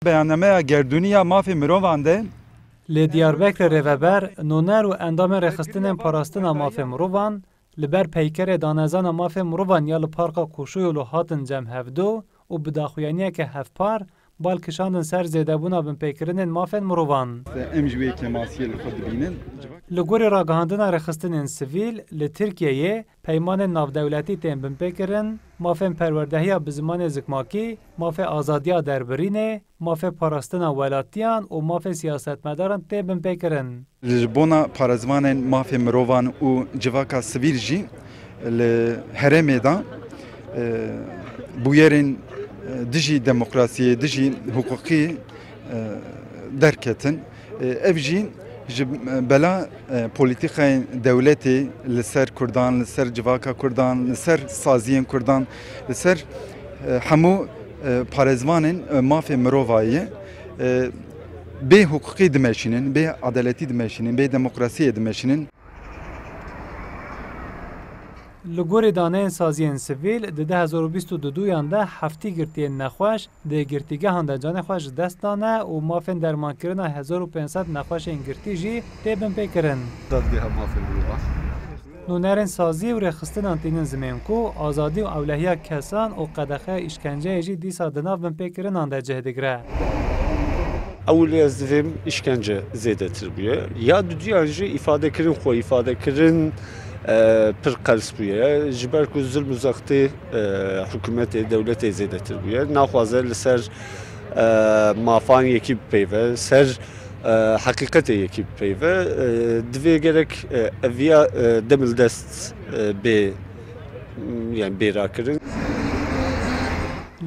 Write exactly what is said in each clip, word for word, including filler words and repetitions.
Beyannameya gerdûnî ya mafê mirovan de. Li Diyarbekirê rêveber, nûner û endamên rêxistinên parastina mafê mirovan li ber peykerê danezana mafê mirovan ya li Parka Koşoyolo hatin cem hevdo û bi daxuyaniyeke hevpar bal kişandin ser zêdebûna binpêkirinên mafên mirovan. Em ji wê kêmasiyê li xwe dibînin. Li gorî ragihandina rêxistinên sivîl, li Tirkiyeyê peymanên navdewletî tên binpêkirin, mafên perwerdehiya bi zimanê zikmakî, mafê azadiya derbirînê, mafê parastina welatiyan û mafê siyasetmedaran tê binpêkirin. Ji bona parêzvanên mafê mirovan û civaka sivîl jî li herêmê de, e, bûyerên, e, dijî demokrasiyê, dijî hiqûqî, e, derketin. E, ev jî ji bela, e, polîtîkayên dewletê li ser Kurdan, li ser civaka Kurdan, li ser saziyên Kurdan, li ser, e, hemû, e, parêzvanên, e, mafê mirovayê, e, bê hiqûqî dimeşînin, bê edaletî dimeşînin, bê demokrasiyê dimeşînin. Li gorî daneyên saziyên sivîl, di du hezar û bîst û duduyan de heftî girtiyên nexweş di girtîgehan de canê xwe ji dest dane û mafên dermankirina hezar û pênc sed nexweşên girtî jî tê binpêkirin. Dadgeha mafê mirovan. Nûnerên sazî û rêxistinan tînin zimên ku azadî û ewlehiya kesan û qedexeya îşkenceyê jî dîsa di nav binpêkirinan de cih digire. Ewilî ez divêm îşkence zêdetir bûye. Ya duduyan jî îfadekirin, xwe îfadekirin, e, pir qels bûye. Ji ber ku zilm û zextê, e, hikûmetê, dewletê zêdetir bûye. Naxwaze li ser, e, mafan yekî bipeyve, ser, e, heqîqetê yekî bipeyve. E, divê gerek, e, eviya, e, demildest, e, bê, yani bê rakirin.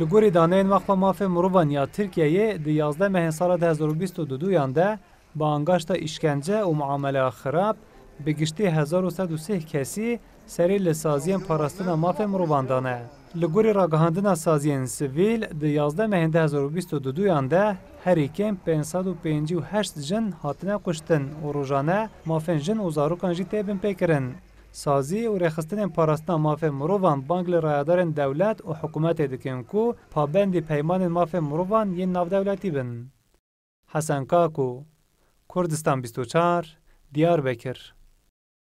Li gorî daneyên Weqfa Mafê Mirovan ya Tirkiyeyê di yazdeh mehên sala du hezar û bîst û duduyan de bi angaşta îşkence û muameleya xirab, bi giştî hezar û sed û sih kesî serî li saziyên parastina mafê mirovan dane. Li gorî ragihandina saziyên sivîl, di yazdeh mehên du hezar û bîst û duduyan de herî kêm pênc sed û pêncî û heşt jin hatine kuştin û rojane mafên jin û zarokan jî tê binpêkirin. Sazî û rêxistinên parastina mafê mirovan bang li rayedarên dewlet û hikûmetê dikin ku pabendî peymanên mafê mirovan yên navdewletî bin. Hesen Kako, Kurdistan bîst û çar, Diyarbekir.